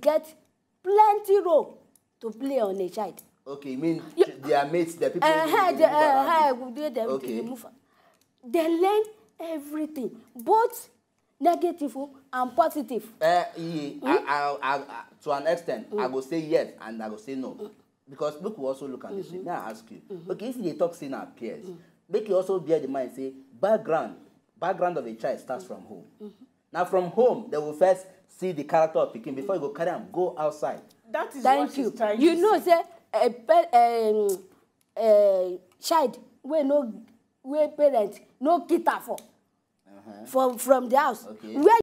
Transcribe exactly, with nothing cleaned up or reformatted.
get plenty role to play on a child. Okay, you mean their mates, the people Uh, wey the, dey move uh, around? uh, they, they, Okay. they move. They learn everything, both negative o and positive. Uh, yeah, I, I, I, I, to an extent, I go say yes and I go say no. Because look, we also look at this thing. May I ask you? Okay, if they talk say na peers, make you also bear the mind say background, background of a child starts from home. Now from home, they will first see the character of pikin before you go carry am go outside. That is Thank what you. She's trying You to know say. Say a pe- um, a child wey no wey parent no cater for from from the house Okay. Where